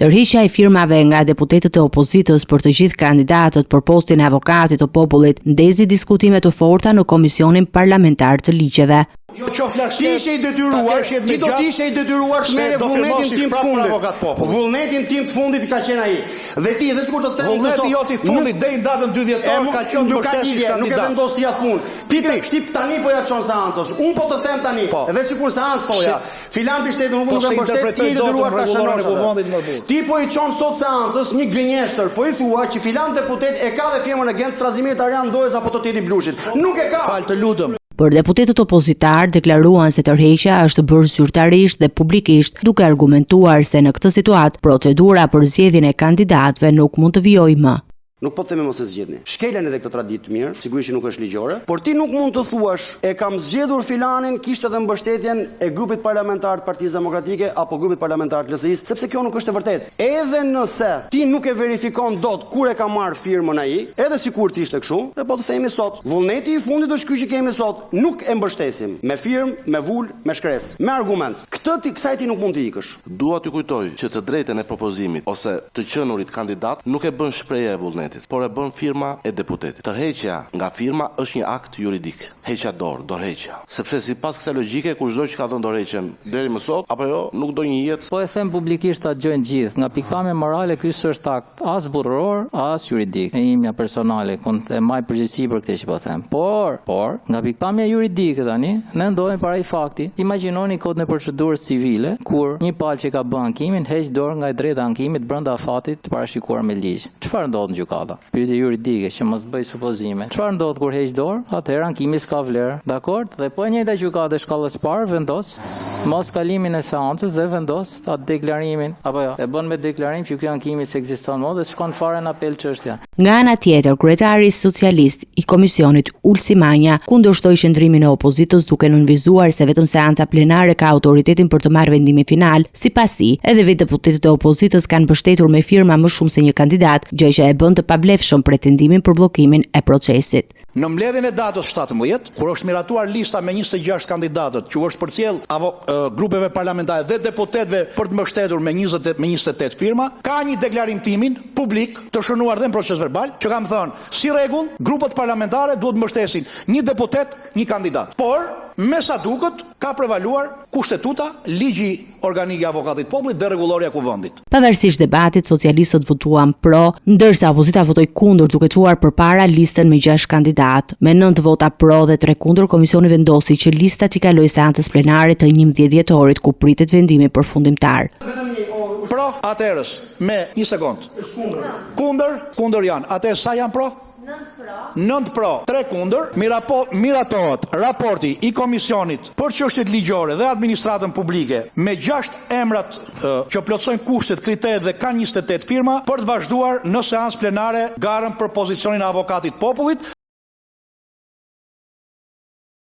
Tërheqja e firmave nga deputetët e opozitës për të gjithë kandidatët për postin e Avokatit të Popullit ndezi diskutime të forta në Komisionin Parlamentar të Ligjeve. Jo qoftë larg Ti ishe i detyruar, ti do të ishe i detyruar të merrje vullnetin tim të fundit. Vullnetin tim të fundit ka qenë ai. Dhe ti edhe sikur të them Vullneti jot i fundit deri në datën 2 dhjetor ka qenë të mbështesësh kandidat. Nuk e vendos ti atë punë. Ti ti tani po ja çon seancës. Unë po të them tani, po. edhe sikur seancë thoja. Filan pushtetin nuk po nuk e mbështes ti je i detyruar ta shënosh. Ti po i çon sot seancës një gënjeshtër, po i thua që filan deputet e ka dhe firmën e Genc Strazimirit, Arjan Ndojës apo të Tedi Blushit. Nuk e ka. Fal të lutem. Por deputetët opozitarë deklaruan se tërheqja është bërë zyrtarisht dhe publikisht, duke argumentuar se në këtë situatë procedura për zgjedhjen e kandidatëve nuk mund të vijojë më. Nuk po themi mos e zgjidhni. Shkeleni edhe këtë traditë të mirë, sigurisht që nuk është ligjore, por ti nuk mund të thuash e kam zgjedhur filanin, kishte edhe mbështetjen e grupit parlamentar të Partisë Demokratike apo grupit parlamentar të LSI-së, sepse kjo nuk është e vërtetë. Edhe nëse ti nuk e verifikon dot kur e ka marrë firmën ai, edhe sikur të ishte kështu, dhe po të themi sot, vullneti i fundit është ky që kemi sot, nuk e mbështesim me firmë, me vulë, me shkresë, me argument. Këtë ti kësaj ti nuk mund t'i ikësh. Dua t'ju kujtoj që të drejtën e propozimit ose të qenurit kandidat nuk e bën shprehja e vullnetit, por e bën firma e deputetit. Tërheqja nga firma është një akt juridik. Heqja dorë, dorëheqja. Sepse sipas kësaj logjike kushdo që ka dhënë dorëheqjen deri më sot, apo jo, nuk do njihet. Po e them publikisht ta dëgjojnë të gjithë, nga pikëpamja morale ky s'është akt As burrëror, as juridik. E imja personale, ku e mbaj përgjegjësi për këtë që po them. Por, por, nga pikëpamja juridike tani, ne ndodhemi para një fakti. Imagjinoni kodin e procedurës civile, kur një palë që ka bë ankimin heq dorë nga e drejta e ankimit brenda afatit të parashikuar me ligj. Çfarë ndodh në gjykata? Pyetje juridike që mos bëj supozime. Çfarë ndodh kur heq dorë? Atëherë ankimi s'ka vlerë. Dakord? Dhe po e njëjta gjykatë e shkallës së parë vendos mos kalimin e seancës dhe vendos atë deklarimin, apo jo, e bën me deklarim që ky ankimi s'ekziston më dhe s'shkon fare në apel çështja. Nga ana tjetër, kryetari socialist i komisionit, Ulsi Manja, kundërshtoi qëndrimin e opozitës duke nënvizuar se vetëm seanca plenare ka autoritetin për të marrë vendimin final. Sipas tij, edhe vetë deputetët e opozitës kanë mbështetur me firma më shumë se një kandidat, gjë që e bën të pavlefshëm pretendimin për bllokimin e procesit. Në mbledhjen e datës 17, kur është miratuar lista me 26 kandidatët që u është përcjellë apo grupeve parlamentare dhe deputetëve për të mbështetur me 20 me 28 firma, ka një deklarim timin publik të shënuar dhe në proces verbal që kam thënë, si rregull, grupet parlamentare duhet të mbështesin një deputet, një kandidat. Por, me sa duket, ka prevaluar kushtetuta, ligji organik i Avokatit të Popullit dhe rregullorja e Kuvendit. Pavarësisht debatit, socialistët votuan pro, ndërsa opozita votoi kundër duke çuar përpara listën me 6 kandidatë. Me 9 vota pro dhe 3 kundër, komisioni vendosi që lista t'i kalojë seancës plenare të 11 dhjetorit ku pritet vendimi përfundimtar. Pro, atëherës, me një sekond. Kundër, kundër janë. Atëherë sa janë pro? 9 pro, 3 kundër, mirapo, miratohet raporti i Komisionit për çështjet ligjore dhe administratën publike me 6 emrat që plotësojnë kushtet, kriteret dhe kanë 28 firma për të vazhduar në seancë plenare garën për pozicionin e avokatit të popullit.